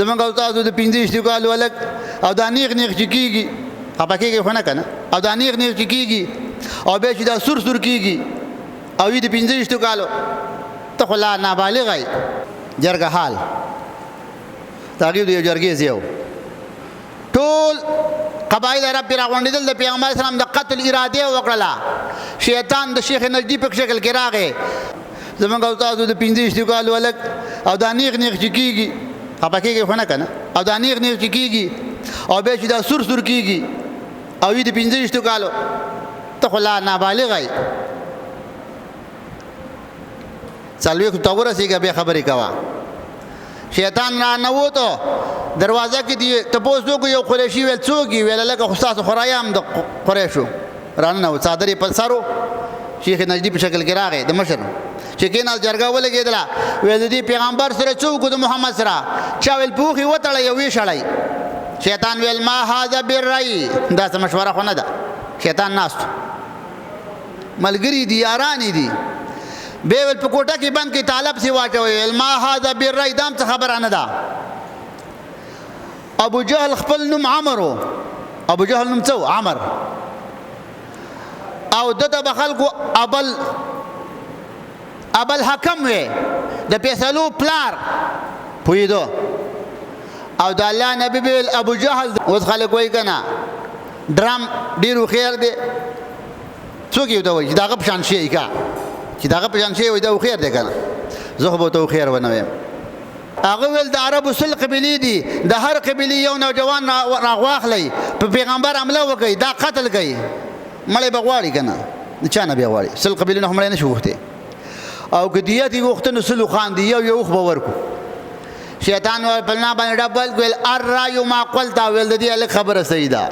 زمونږ او تاسو د 25 کالو هلک او دا نیغ نیغ چې کېږي، خفه کېږي خو نه که نه، او دا نیغ نیغ چې کېږي او بیا چې دا سور سور کېږي او وي د 25 کالو، ته خو لا نابالغه یې. جرګه حال د هغې د یو جرګې ځای و، ټول قبایل عرب پرې راغونډېدل، د پیغمبر اسلام د قتل اراده یې وکړله. شیطان د شیخ نجدي په شکل کې راغی. زمونږ او تاسو د 25 کالو هلک او دا نیغ نیغ چې کېږي، خفه کېږي خو نه که نه، او دا نیغ نیغ چې کېږي او بیا چې دا سور سور کېږي او وي د 25 کالو، ته خو لا نابالغه یې، 40 ته ورسېږه بیا خبرې کوه. شیطان را نووتو دروازه کې دی تپوس وکړو، یو قریشي ویل څوک یې؟ ویل لکه خو ستاسو خورایه هم د قریشو. راننوت، څادر یې پر سر و، شیخ نجدي په شکل کې راغی. د مشر چې کېناست جرګه ولګېدله، ویل د دې پیغمبر سره څه وکړو، د محمد سره؟ چا ویل په اوښ یې وتړئ او ویې شړئ. شیطان ویل ما هذا بالرأی، دا څه مشوره خو نه ده. شیطان ناست، ملګري دي، یاران دي. به ویل په کوټه کې بند کې طالب سی واچوي. ویل ما هذا بالرأی، دام څه خبره نه ده. ابو جهل خپل نوم عمرو، ابو جهل نوم څه؟ عمر. او دته به خلکو ابل حکم وی، د فیصلو پلار پوهېدو. او د الله نبی ویل ابو جهل، اوس خلک وایي که نه ډرام ډېر هوښیار دی، څوک یې ورته وایي چې د هغه په شان شی که چې د هغه په شان شی وایي دا هوښیار دی که نه، زه خو به ورته هوښیار ونه وایم. هغه ویل د عربو 100 قبیلې دي، د هر قبیلې یو نوجوان راغواخلئ، په پیغمبر حمله وکړئ، دا قتل کړئ. مړی به غواړي که نه؟ د چا نه بیا غواړي؟ 100 قبیلې نه خو مړی نه شي غوښتی، او که دیت یې غوښته نو 100 اوښان دي، یو یو اوښ به ورکړو. شیطان ور په نه باندې ډب ویل الرأی ما قلت، ویل د دې هلک خبره صحیح ده.